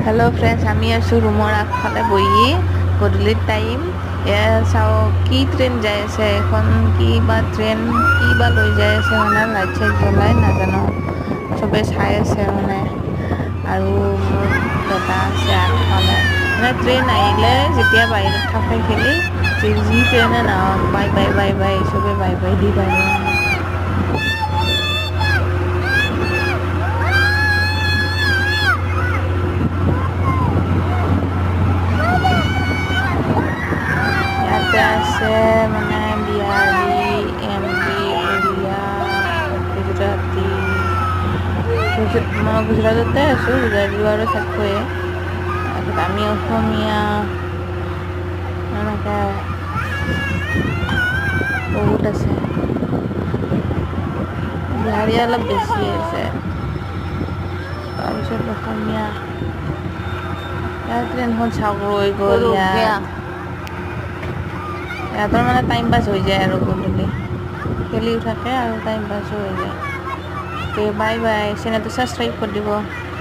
Hello' friends, আমি আছোঁ ৰুমৰ আগফালে বহি। গধূলিৰ টাইম। এয়া চাওক, কি ট্ৰেইন যাই আছে এখন, কি বা ট্ৰেইন, কি বা লৈ যাই আছে, মানে লাইট চাইট জ্বলাই, নাজানো। চবে চাই আছে মানে। আৰু মোৰ দাদা আছে আগফালে। মানে ট্ৰেইন আহিলে যেতিয়া বাহিৰত থাকে খেলি, যি যি ট্ৰেইনে নাহক, বাই বাই বাই বাই, চবে বাই বাই দি থাকে। ইয়াতে আছে মানে বিহাৰী, এমপি, উৰিয়া, গুজৰাটী। মই গুজৰাটতে আছোঁ, গুজৰাটী বাৰু থাকোঁৱেই। তাৰপিছত আমি অসমীয়া, এনেকৈ বহুত আছে। বিহাৰী অলপ বেছি আছে, তাৰপিছত অসমীয়া। ইয়াত ট্ৰেইনখন চাওক, ৰৈ গ'ল ইয়াত। সিহঁতৰ মানে টাইম পাছ হৈ যায় আৰু গধূলি খেলিও থাকে আৰু টাইম পাছো হৈ যায়। বাই বাই, চেনেলটো ছাবস্ক্ৰাইব কৰি দিব।